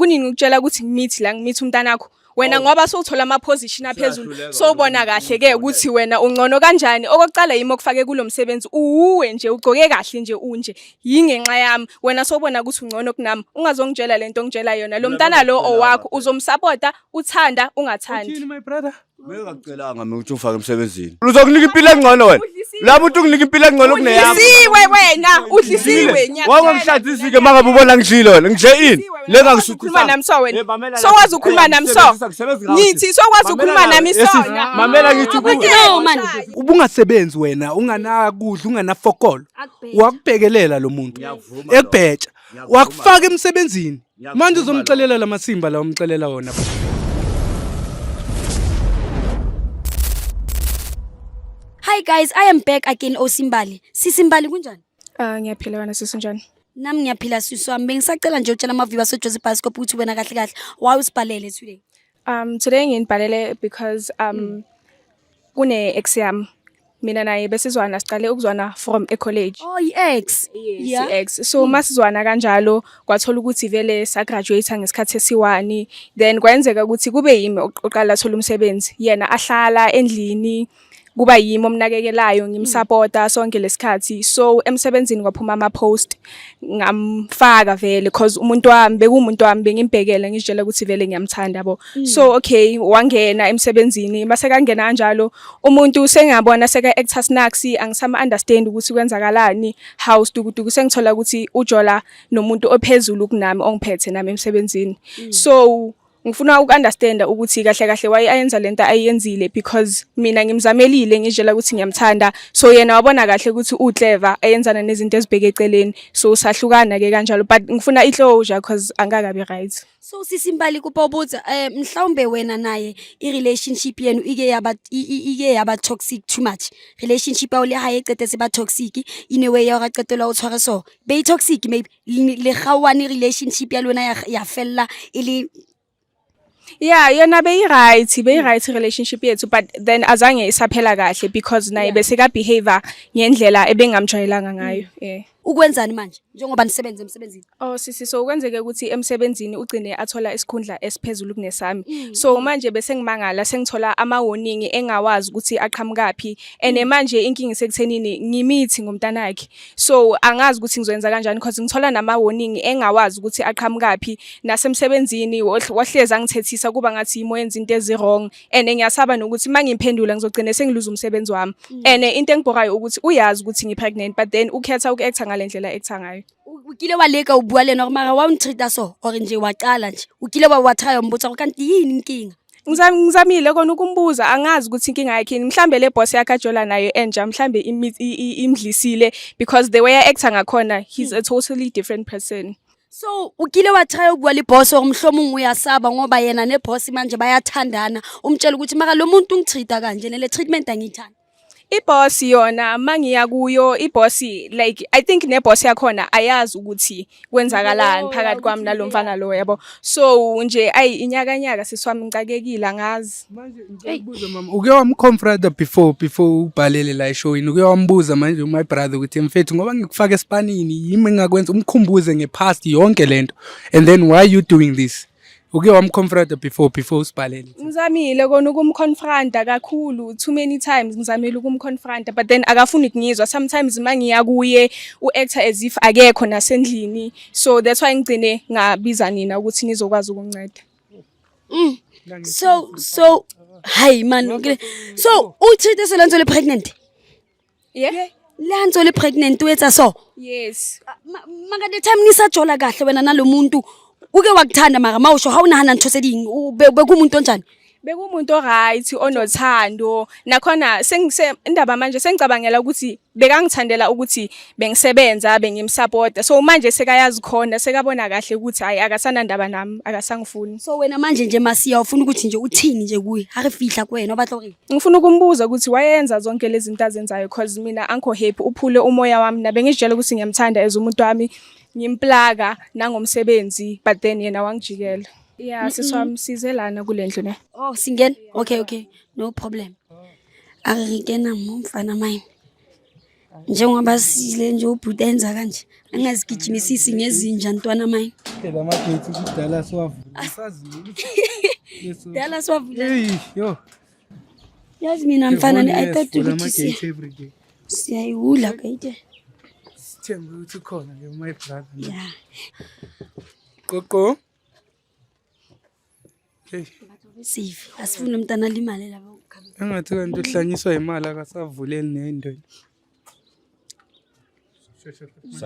Kunini ngikutshela ukuthi ngimithi la, ngimithi umntanakho wena, ngoba sowuthola ama-position aphezulu. Uyahluleka. Sowubona kahle ke ukuthi wena ungcono kanjani. Okokuqala, yimi okufake kulo msebenzi. Uwuwe nje, ugcoke kahle nje, unje yingenxa yami. Wena sowubona ukuthi ungcono kunami. Ungazongitshela lento ongitshela yona. Lo Mina mntana lo bengakucelanga owakho, phela. uzomsapota uthanda ungathandi. Uthini, my brother? Bengakucelanga mina ukuthi ufake emsebenzini. Uzokunika impilo engcono wena. Udlisiwe. La muntu unginika impilo engcono kuneyami. Udlisiwe wena, udlisiwe. Wangangishadisi-ke uma ngabe ubona ngidlile wena. Ngidle ini? Le Ukhuluma nami so wena. Sokwazi ukukhuluma nami so. Ngithi sokwazi ukukhuluma nami sona. Mamela, ngithi kuwe. No man. Ubungasebenzi wena, unganakudla, unganafokolo. Akubheka. Wakubhekelela lo muntu. Ngiyavuma Ekubheja. Ngiyavuma. Wakufaka emsebenzini. Ngiyavuma Manje lokho. uzomxelela lamasimba la umxelela wona. Hi guys, I am back again, Osimbali. Sisimbali, kunjani? Ah, ngiyaphila, wena sisi, unjani? Nami ngiyaphila, sisi wami. Bengisacela nje utshela ama-viewers aseJozi Bioscope ukuthi wena kahle kahle why usibhalele today. Today nginibhalele because kune ex yami. Mina naye besizwana, siqale ukuzwana from e college. Oh, i-ex. Yes, ex. So masizwana kanjalo, kwathola ukuthi vele sa graduate ngesikhathi esiwani, then kwenzeka ukuthi kube yimi oqala thola umsebenzi. Yena ahlala endlini, kuba yimi omnakekelayo, ngimsupporta sonke lesikhathi. So emsebenzini kwaphuma ama post, ngamfaka vele cause umuntu wami bekuwumuntu wami, bengimbhekela, ngizitshela ukuthi vele ngiyamthanda yabo. So okay, wangena emsebenzini. Mase kangena kanjalo umuntu, sengiyabona seka acta snacks, angisama understand ukuthi kwenzakalani. House dukuduku, sengithola ukuthi ujola nomuntu ophezulu kunami, ongiphethe nami emsebenzini. So ngifuna uku-understanda ukuthi kahle kahle why ayenza lento ayenzile, because mina ngimzamelile, ngizitshela ukuthi ngiyamthanda. So yena wabona kahle ukuthi uclever, ayenzana nezinto ezibheke eceleni. So sahlukana ke kanjalo, but ngifuna i-closure cause angakabi right. So sisimbali, kupa ubutsa mhlawumbe wena naye i-relationship yenu ike yaba toxic too much. Relationship ya le hae qetetse ba toxic in a way ya hore qetela o tshware so. Be toxic maybe le kgaohane, relationship ya lona ya fella e le. Yeah, yona beyi-right, beyi-right relationship yethu, but then azange isaphela kahle because naye beseka behavior ngendlela ebengamjwayelanga ngayo. Yeah. Ukwenzani manje njengoba nisebenza emsebenzini? Oh sisi, so kwenzeke ukuthi emsebenzini ugcine athola isikhundla esiphezulu kunesami. So manje bese ngimangala sengithola ama warning engawazi ukuthi aqhamukaphi, and manje inkinga isekuthenini ngimithi ngomntanakhe. So angazi ukuthi ngizoyenza kanjani because ngithola nama warning engawazi ukuthi aqhamukaphi. Nasemsebenzini wahleza angithethisa, kuba ngathi yimo yenza into ezi wrong, and ngiyasaba nokuthi mangimphendula ngizogcina sengiluza umsebenzi wami. And into engibhorayo ukuthi uyazi ukuthi ngi-pregnant, but then ukhetha uku-acta ngale ndlela acta ngayo. O kile wa leka o bua le yena gore mara wa o ntreata so, or nje wa qala nje o kile wa try wa mbotsa gore kanti yini inkinga? Ngizamile kona ukumbuza, angazi ukuthi inkinga yakhe yini. Mhlambe le boss yakhe ajola nayo entsha, mhlambe imdlisile, because the way a-acta ngakhona, he's a totally different person. So o kile wa try o bua le boss gore mohlomong uyasaba ngoba yena ne-boss manje bayathandana, umtshela ukuthi mara lo muntu ungitreata kanje nele treatment angiyithandi? Iboss yona, mangiya kuyo iboss, like I think neboss yakhona ayazi ukuthi kwenzakalani phakathi kwami nalo mfana lo, yabo. So nje ayi, inyakanyaka, sisi wami, ngicakekile, angazi. Manje ngicela ukubuza, mama, uke wamconfronta before ubhalele la eshowini? Uke wambuza manje my brother ukuthi mfethu, ngoba ngikufaka esipanini, yimi engakwenza, umkhumbuze ngepast yonke lento, and then why you doing this? Uke wamconfronta before usibhalele? Ngizamile kona ukumconfronta kakhulu, too many times ngizamile ukumconfronta, but then akafuni kungizwa. Sometimes mangiya kuye u-acta as if akekho nasendlini, so that's why ngigcine ngabiza nina ukuthi nizokwazi ukunginceda. So hayi man, so o treat se le ntse le pregnant? Yeah. Le ntse le pregnant o etsa so? Yes. Maka the time nisajola kahle wena nalo muntu, uke wakuthanda, mara mawusho ha o nahana ntho tse ding, bekumuntu onjani? Bekuwumuntu oright, onothando nakhona. Sengise indaba manje, sengicabangela ukuthi bekangithandela ukuthi bengisebenza, bengimsupporta. So manje sekayazi khona, sekabona kahle ukuthi hayi, akasanandaba nami, akasangifuni. So wena manje nje masiya ufuna ukuthi nje uthini nje kuye ha re fihla kuwena, o batla hore? Ngifuna ukumbuza ukuthi wayenza zonke lezi zinto azenzayo, cause mina angikho happy, uphule umoya wami. Nabe ngizitshela ukuthi ngiyamthanda as umuntu wami, ngimplaka nangomsebenzi, but then yena wangijikela. Yeah, sisi wami, size lana kule ndlu ne. Oh, singena. Okay, no problem. A re re kena mo, mfana mine. Njengoba sile nje ubhuti enza kanje, angazigijimisisi ngezinja ntwana mine. Phela amagethi kudala siwavula. Sazi lutho. Dala siwavula. Hey, yo. Yazi mina mfana ne I thought Sivula ukuthi ama-gate every day. siyayihula gate. Sithembe ukuthi ukhona ke my brother. Yeah. Qoqo. Hey, Safe. Asifuni umntana alimale lapha. engathi kanti uhlanyiswa imali akasavuleli nento.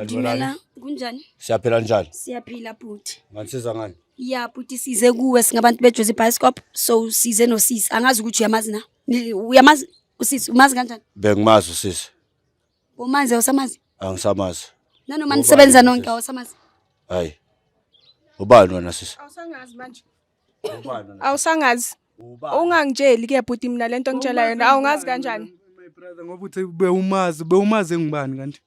Dumela, kunjani? Siyaphila njani? Siyaphila bhuti. Nganisiza ngani? Ya bhuti, size kuwe singabantu beJozi Bioscope, so size nosisi. Angazi ukuthi uyamazi na? Uyamazi usisi, umazi kanjani? Bengimazi usisi. Umanzi awusamazi? Angisamazi. Nanoma Ubani nisebenza wena nonke sisi? awusamazi? Hayi. Ubani wena sisi? Awusangazi manje. Ubani wena? Awusangazi. Ungangitsheli ke bhuti mina lento ngitshela yona. Awungazi kanjani? My brother, ngoba uthi bewumazi, bewumazi ngubani kanti?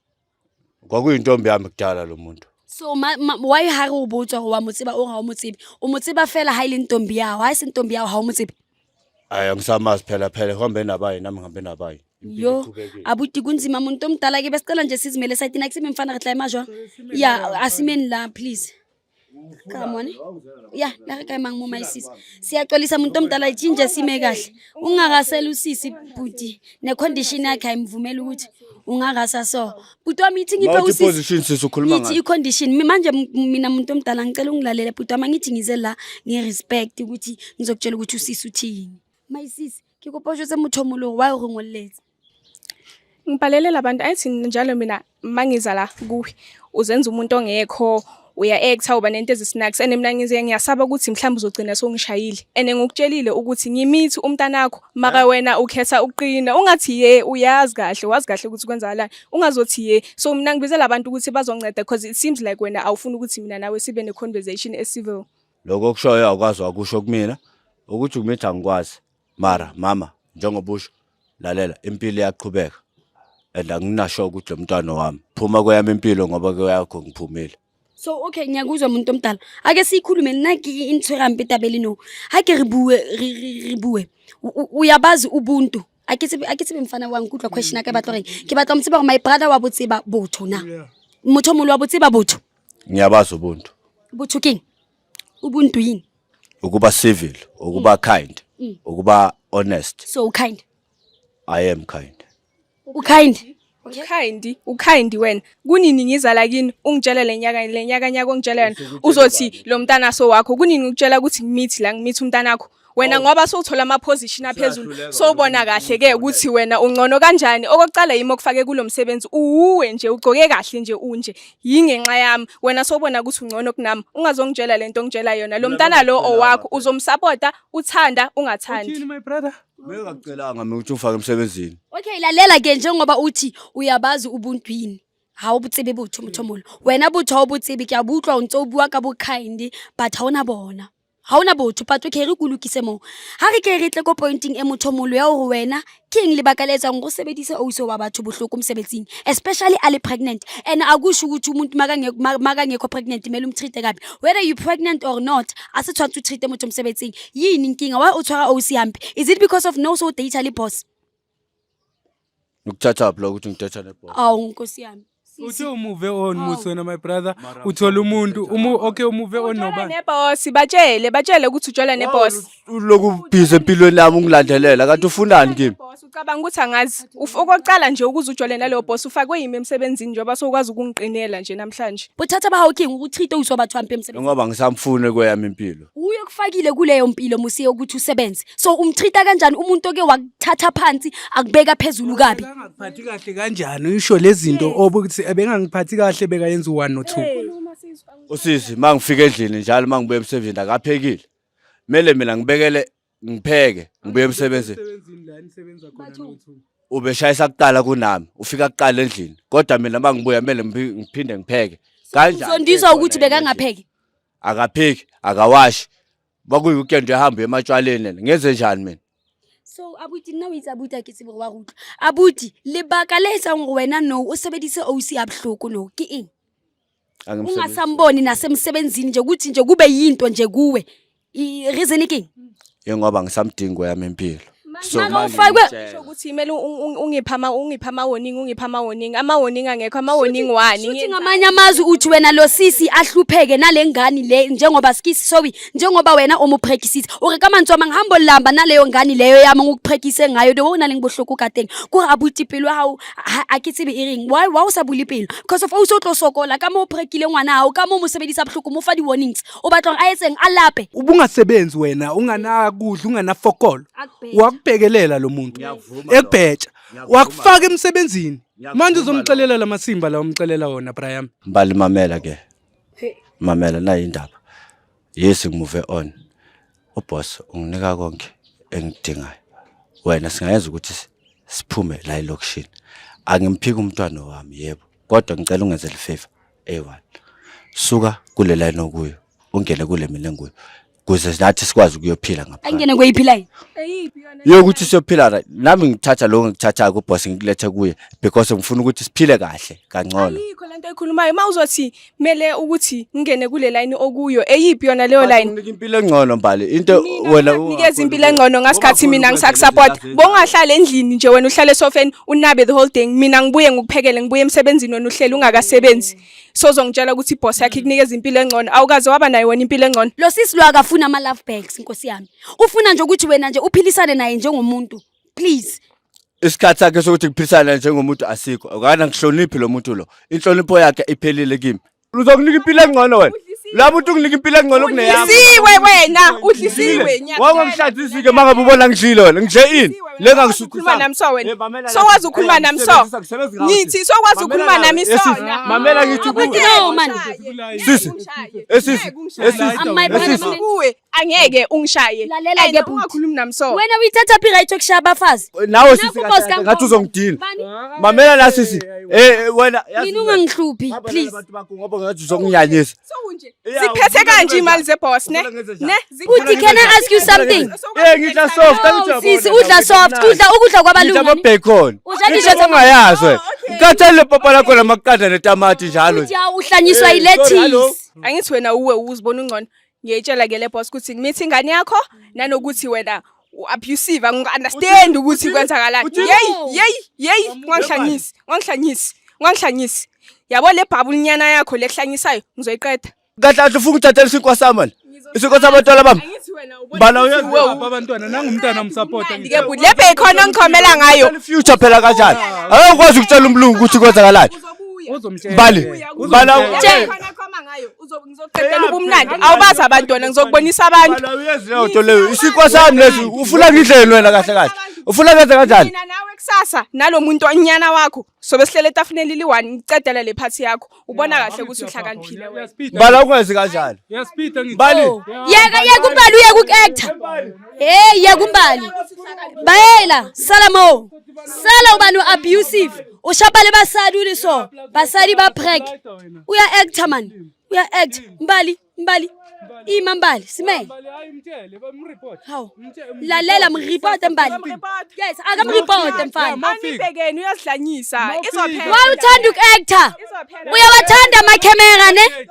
Kwakuyintombi yami kudala lo muntu. So why ha re o botsa gore wa mo tseba, o re ha o mo tsebe? O mo tseba fela ha e le ntombi ya hao, ha e se ntombi ya hao ha o mo tsebe. Hayi, angisamazi phela phela uhambe nabayi nami ngihambe nabayi. Impilo Yo, iqhubekile. abuti kunzima muntu omdala ke, besicela nje sizimele esayitini, akusime mfana re tla ema jwang? Ya, asimeni la please. Come on. Ya, la re ka emang mo my sis. Siyaxolisa muntu omdala, ithi nje sime kahle. Ungarasela usisi bhuti. Ne condition yakhe ayimvumeli ukuthi ungarasa so. Bhuti wami, ithi ngiphe Mawuthi usisi. position sisi ukhuluma Ngithi ngani? i-condition manje mina muntu omdala ngicela ungilalele bhuti wami, angithi ngize la nge-respect ukuthi ngizokutshela ukuthi usisi uthini. My sis, ke kopa o jwetse motho o molo why o re ngolletse. Ngibhalele labantu ayithi njalo mina mangiza la kuwe uzenza umuntu ongekho, uya-acta, uba nento ezi-snacks, and mina ngize ngiyasaba ukuthi mhlawumbe uzogcina sowungishayile, and ngikutshelile ukuthi ngimithi umntanakho, mara wena ukhetha ukuqina ungathi ye uyazi kahle, wazi kahle ukuthi kwenzakalani, ungazothi ye. So mina ngibizela abantu ukuthi bazonceda because it seems like wena awufuni ukuthi mina nawe sibe ne-conversation e-civil. Lokho okushoyo awukwazi wakusho kumina ukuthi umithi angikwazi. Mara mama njengoba usho, lalela, impilo iyaqhubeka. And anginasho ukuthi lo mntwana wami phuma kweyami impilo ngoba kweyakho ngiphumile. So okay, ngiyakuzwa muntu omdala. Ake siyikhulume nna ke e ntshwere hampe taba e le no. Ha ke re bue re bue. Uyabazi ubuntu. A ke tsebe mfana wa nkutlwa question ya ka e batla goreng. Ke batla mo tseba gore my brother wa bo tseba botho na. Motho o molo wa bo tseba botho. Ngiyabazi ubuntu. Botho keng? Ubuntu yini? Ukuba civil, ukuba kind, ukuba honest. So kind. I am kind. U kind. Ukind, ukind wena. Kunini ngizala kini ungitshela le nyaka le nyaka nyaka ongitshela yona uzothi lo mntana so wakho, kunini ngikutshela ukuthi ngimithi la ngimithi umntanakho wena, ngoba sowuthola ama position aphezulu, sowubona kahle ke ukuthi wena ungcono kanjani. Okokuqala yimi okufake kulo msebenzi, uwuwe nje ugcoke kahle nje unje yingenxa yami, wena sowubona ukuthi ungcono kunami, ungazongitshela lento ongitshela yona. Lo mntana lo owakho, uzomsupporta uthanda ungathandi. Uthini my brother? Bengakucelanga mina ukuthi ufake emsebenzini. Okay, lalela ke, njengoba uthi uyabazi ubuntu yini. Ha o botsebe botho motho molo. Wena botho ha o botsebe, ke a bo utlwa o ntse o bua ka bo kind, but ha ona bona. Ha ona botho, but okay re kulukise moo. Ha re ke re tle ko pointing e motho molo ya hore wena ke eng lebaka le etsang gore o sebedise ausi wa batho bohloko mosebetsing, especially a le pregnant, and akusho ukuthi umuntu makangekho pregnant kumele umtreat kabi. Whether you pregnant or not, a se tshwanetse o treat motho mosebetsing. Yini inkinga? Why o tshwara ausi hampe? Is it because of no so date le boss? Ukuthatha phi lokho ukuthi ngithetha neboss? Awu nkosi yami. Uthe umove on musi wena my brother, uthola umuntu umu okay umove on Ujola nobani? neboss, batshele batshele ukuthi ujola neboss. Uloku busy empilweni yami ungilandelela kanti ufunani kimi? Boss, ucabanga ukuthi angazi? Okokuqala nje ukuze ujole nalowo boss ufakwe yimi emsebenzini njengoba sokwazi ukungiqinela nje namhlanje. Bothata ba hao ke eng o treat ausi wa batho hampe mosebetsing? Ngoba ngisamfuni kweyami impilo. Uye kufakile kuleyo mpilo musiye ukuthi usebenze. So umtreat kanjani umuntu oke wakuthatha phansi akubeka phezulu kabi? Bengangiphathi kahle kanjani usho lezi zinto obukuthi ebengangiphathi kahle bekayenza u1 no 2. Usisi mangifika endlini njalo mangibuya emsebenzini akaphekile. Mele mina ngibekele ngipheke ngibuye emsebenzini. Emsebenzini la nisebenza khona no 2. Ubeshayisa kuqala kunami, ufika kuqala endlini. Kodwa mina mangibuya kumele ngiphinde ngipheke. Kanjani? Uzondiswa ukuthi bekangapheki. Akapheki, akawashi. Bakuyi weekend uyahamba ematshwaleni yena. Ngenze njani mina? So abuti nna o itse abuti a ke tsebe gore wa go utlwa. Abuti lebaka le etsang gore wena no o sebedise ausi ya bohloko no ke eng? Angimsebenzisi. Ungasamboni nasemsebenzini nje ukuthi nje kube yinto nje kuwe. Reason ke eng? Yingoba ngisamdingi kweyami impilo. So Maka manje ufakwe- ngiyakutshela. Kusho ukuthi kumele ungipha ama ungipha ama warning, ungipha ama warning, ama warning angekho, ama warning wani. Shuthi ngamanye amazwi uthi wena lo sisi ahlupheke nale ngane le njengoba skisi, sorry, njengoba wena umuphrekisitse o re ka mantswe a mang hambo lamba naleyo ngane leyo yami ngikuphrekise ngayo the o na leng bohloko ka teng kore abuti pelo ya hao ha ke tsebe e reng why wa o sa bule pelo because of o se o tlo sokola ka mo o phrekile ngwana hao ka mo mo sebedisa bohloko mo fa di-warnings o batla hore a etseng a lape. Ubungasebenzi wena, unganakudla, unganafokolo. Akubheja. Wakubhekelela lo muntu. Ngiyakuvuma Ekubheja. Ngiyakuvuma Wakufaka emsebenzini. Ngiyakuvuma Manje uzomxelela lamasimba la umxelela wona, Brian. Mbali, mamela ke, mamela nayi indaba. Yes, ngimove on. Uboss unginika konke engidingayo. Wena singayenza ukuthi siphume la elokishini. Angimphiki umntwana wami, yebo, kodwa ngicela ungenzele favor eyi-one. Suka kule line okuyo ungene kule mina enguyo kuze nathi sikwazi ukuyophila ngaphandle. Angene kweyiphi line? Eyiphi yona? Yokuthi siyophila right. Nami ngithatha lokho ngikuthathayo kuboss ngikulethe kuye because ngifuna ukuthi siphile kahle kangcono. Ayikho lento oyikhulumayo. Uma uzothi kumele ukuthi ngingene kule line okuyo, eyiphi yona leyo line? Unginika impilo engcono, Mbali. Into Mina wena ungakunikeza impilo engcono ngasikhathi mina ngisakusupport. Bowungahlala endlini nje wena, uhlale esofeni unabe the whole day. Mina ngibuye ngikuphekele, ngibuye emsebenzini wena uhleli ungakasebenzi. So uzongitshela ukuthi iboss yakhe ikunikeza impilo engcono. Awukaze waba nayo wena impilo engcono. Lo sisi lo akafuna ama-love bags, nkosi yami, ufuna nje ukuthi wena nje uphilisane naye njengomuntu, please. Isikhathi sakhe sokuthi ngiphilisane njengomuntu asikho. Akana ngihloniphi lo muntu lo. Inhlonipho yakhe iphelile kimi. Uzokunika impilo engcono wena. La muntu unginika impilo engcono kuneyami. Udlisiwe wena, udlisiwe. Wangangishadisi-ke uma ngabe ubona ngidlile wena. Ngidle ini? Le Ukhuluma nami so wena. Sokwazi ukukhuluma nami so. Ngithi sokwazi ukukhuluma nami sona. Mamela ngithi kuwe. No, man. Sisi. Esisi. Esisi. Ama- Esisi. Kuwe angeke ungishaye. Lalela And ke, bhuti. ungakhulumi nami so. Wena uyithatha phi right yokushaya abafazi? Nawe sisi Nakho kahle boss kahle, ngathi uzongidina. Bani? Mamela la sisi. Eh wena yazi Mina ungangihluphi, Hamba please. nalabantu bakho ngoba ngathi uzonginyanyisa. Sowunje. Yeah, Ziphethe ufuna kanje ngenza- imali zeboss ne? ufuna ngenze njani? Ne? Bhuti, can I ask you something? Eh ngidla soft. Oh, sisi udla soft, udla ukudla kwabalungu. Ngidla ama-bacon. Udla Into ngisho ongayazi wena. Oh, okay. Ngikhathele lepapa lakho lamaqanda netamati njalo nje. Uthi uhlanyiswa Eh, sorry, hello. i-lettuce. Angithi wena uwe uzibona ungcono. Ngiyayitshela ke le boss ukuthi ngimithi ingane yakho nanokuthi wena u-abusive, angi-understand ukuthi kwenzakalani. Uthini? Yeyi, yeyi, yeyi, ungangihlanyisi, ungangihlanyisi, ungangihlanyisi. Yabo le bhabulunyana yakho lekuhlanyisayo ngizoyiqeda. Kahle kahle ufuna ukuthathela isinkwa sami wena. Isinkwa sabantwana bami. Angithi wena ubona Bala ukuthi uyazi uwe Apha abantwana nangumntana umsupporta. umnandi ke bhuti. Le bacon ongikhomela ngayo. Future phela kanjani? Awukwazi ukutshela umlungu ukuthi kwenzakalani. Uzobuya. Uzomtshela. Mbali. Mbala. Le bacon okhoma ngayo ngizoqedela ubumnandi. Awubazi abantwana, ngizokubonisa abantu. Mbala uyazi leyo nto leyo. Isinkwa sami lesi ufuna ngidleni wena kahle kahle. Ufuna ngenze kanjani? Mina nawe kusasa nalo muntu onyana wakho sobe sihlele etafuleni leli-one, ngicedele le phathi yakho. Ubona kahle ukuthi uhlakaniphile wena. Mbala ungenzi kanjani? Uyaspeeda ngithi. Mbali. Yeka, yeka uMbali, uyeka uku-actor. Hey, yeka uMbali. Bayela, sala mo. Sala ubani u-abusive. Ushapa le basadi o le so. Basadi ba prek. Uya-actor man. Uya-act. Mbali, Mbali. Ima Mbali, simele. Mbali hayi mtshele, bamreport. Hawu. Lalela mreport Mbali. Yes, akamreport mfana. Anibhekeni uyazihlanyisa. Izophela. Why uthanda uku-actor? Izophela. Uyawathanda ama-camera ne?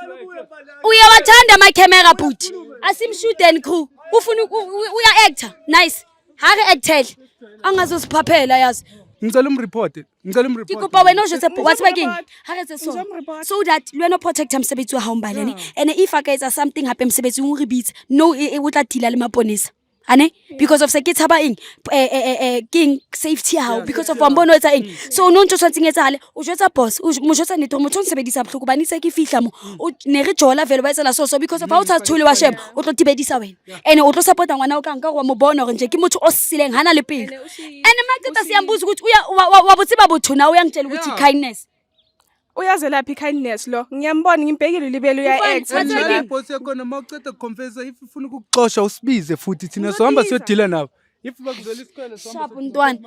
Uyawathanda ama-camera bhuti. Asimshooten crew. Ufuna uya-actor. Nice. Ha re actele. Angazosiphaphela yazi. Ngicela umreport. Ngicela Ke umreport. kopa wena o jwetse wa tseba keng? Ha re etse so. Ngizomreport. So that le wena o protecta mosebetsi wa hao Mbali ne. And if a ka etsa something hape mosebetsing o re bitse. No o tla deala le maponesa. Ane? Because of se ke tshaba eng? Ke eng safety ya hao because of wa mbona o etsa eng? So no ntho tshwantseng e etsahale, o jwetsa boss, mo jwetsa nnete hore motho o nsebedisa bohloko hobane itse ke fihla mo. O ne re jola vele ba etsela so so because of ha o sa thole wa sheba o tlo tibedisa wena. And o tlo support-a ngwana o kang ka gore wa mo bona hore nje ke motho o sileng hana le pelo. And maqeda siyambuza ukuthi uya wa bo tseba botho na uyangitshela ukuthi kindness. Uyazelaphi kindness lo? Ngiyambona, ngimbhekile ulibele uya-act. Ufana- nje. Thatha Boss yakhona uma uceda kuconfessa if ufuna ukukuxosha usibize futhi thina sohamba siyodila nabo. If bakuzwela isikwele sohamba. Sharp ntwana.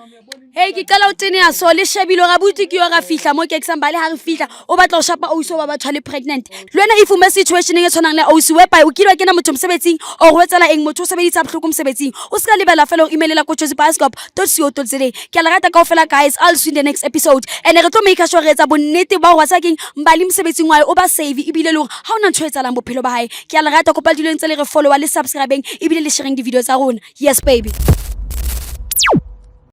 Hey, ke qala o teneya so le shebile ra buti ke yo ra fihla mo ke ksambale ha re fihla o batla ho shapa ausi wa batho le pregnant. Le wena if o mo situation e tshwanang le ausi whereby o kile wa kena motho mosebetsing or o etsala eng motho o sebedisa bohloko mosebetsing. O ska lebala fela o emailela ko jozibioscope.co.za. Ke a le rata kaofela guys. I'll see you in the next episode. And re tlo make sure re etsa bonnete ba hore wa tseba keng Mbali mosebetsing wa hae o ba save ebile le hore ha hona ntho e etsahalang bophelo ba hae. Ke a le rata, kopa le duleng tse le re follow le subscribeng ebile le shareng di-video tsa rona. Yes baby.